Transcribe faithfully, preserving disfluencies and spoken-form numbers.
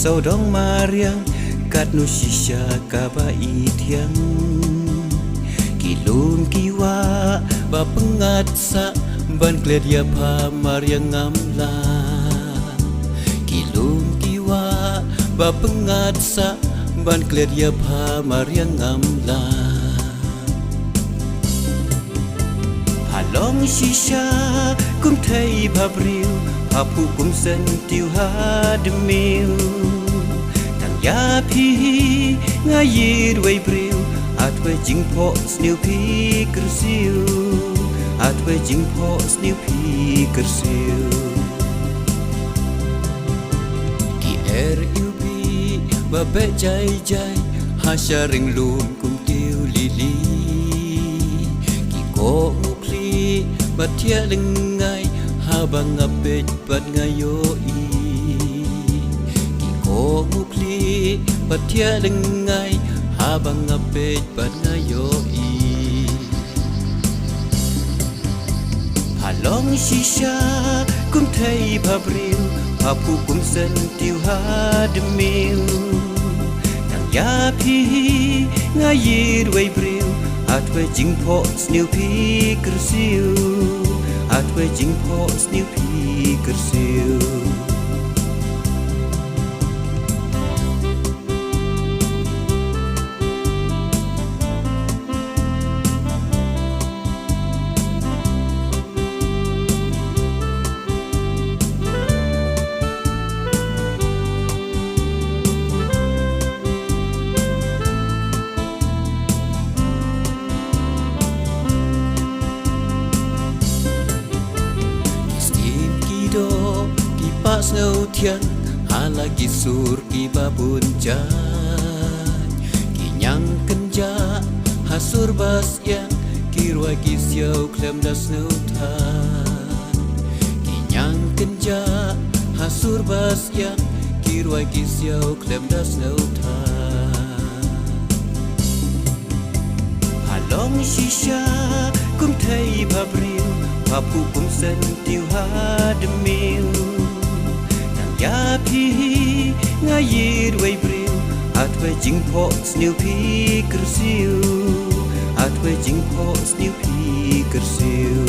Sawdong mariang, katno shisha kaba i thiang. Ki lum ki wah ba pyngngad sah, ban klet ïa pha mariang ngam lah. Ki lum ki wah ba pyngngad sah, ban klet ïa pha mariang ngam lah. Pha long shisha kum thei bhabriew, pha phuh kum sentiew ha dmiw. Tang ïa phi hi nga ïeit wei briew, ha thwei jingphohsniew phi kyrsiew, ha thwei jingphohsniew phi kyrsiew. Ki er iwbih ba beh jai jai, ha sha ring lum kum tiew lili. Ki kohnguh khlieh ba thiah lyngngai, haba nga peit pat nga ïohi. Ki kohnguh khlieh ba thiah lyngngai, haba nga peit pat nga ïohi. Pha long shisha kum thei bhabriew, pha phuh kum sentiew ha dmiw. Tang ïa phi hi nga ïeit wei briew, ha thwei jingphohsniew phi kyrsiew, ha thwei jingphohsniew phi kyrsiew. Ki siem ki doh, ki pah sngewthiang, ha la ki sur kiba bun jait. Ki ñiang kynjah ha sur ba syiang, ki rwai ki siaw khlem da sngewthuh. Ki ñiang kynjah ha sur ba syiang, ki rwai ki siaw khlem da sngewthuh. Pha long shisha kum thei bhabriew, pha phuh kum sentiew ha dmiw. Tang ïa phi hi nga ïeit wei briew, ha thwei jingphohsniew phi kyrsiew, ha thwei jingphohsniew phi kyrsiew.